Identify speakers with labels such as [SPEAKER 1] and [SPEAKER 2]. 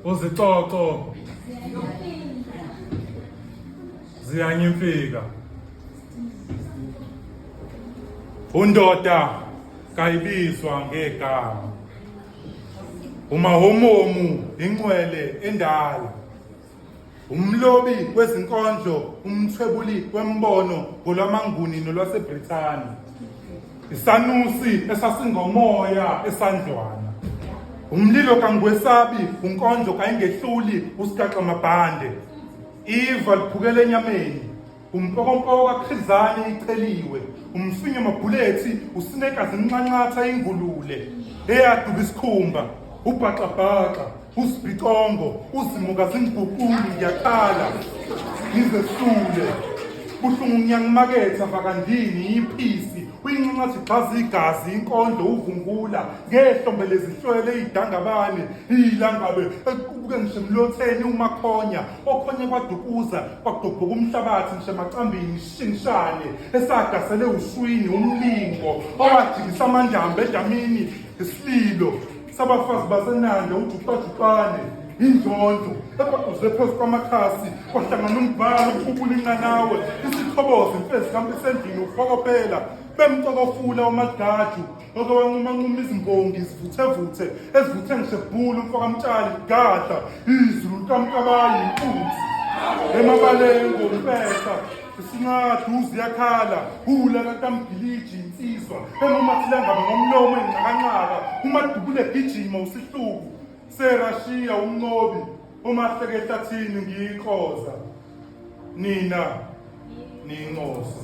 [SPEAKER 1] Uzicoco ziyanyimfika. Undoda kayibizwa ngegama. Umahomomu ingcwele endala. Umlobi wezinkondlo, umthwebuli wembono ngolwamaNguni nolwaseBrithani. Isanusi esasingomoya esandlwana. Umlilo kangwesabi, unkondlo kayingehluli, usigaxa mabhande. Iva liphukela enyameni. Umpokompoko kakhrizane icheliwe, umfinyo amabhulethi usinekazi inxanxatha ingulule eyaduba isikhumba, ubhaxabhaxa, usibhicongo, uzimuka zinguquli ngiyakhala ngizesule. Buhlungu ngiyangimaketha vakandini iphisi uyinxanxathi gxaza igazi inkondlo uvungula ngehlombe lezihlwele idangabane ilangabe ekubuke ngisho emlotheni umakhonya okhonye kwadukuza kwagqobhoka umhlabathi ngisho emacambini ishingishane esagasele ushwini umlingo owajikisa amandamba edamini isililo sabafazi basenanda ujuqajuqane injonjo ebaquze phezu kwamakhasi kwahlangana umbhalo uqubula inqanawe isichobozo imfezi kampisendlini uphokopela bemcokofula umagaju Oke wanqumanquma izimbongi zivuthevuthe ezivuthe ngisho ebhulu umfokamtshali gadla izulu likamkabayi inkunzi emabaleni ngompetha isinqadu ziyakhala hula kakamgiliji insizwa emumathilangabe ngomlomo enxakanxaka umadubule gijima usihluku serashiya umnqobi umahleke ehlathini ngiyikhoza nina niyincoso.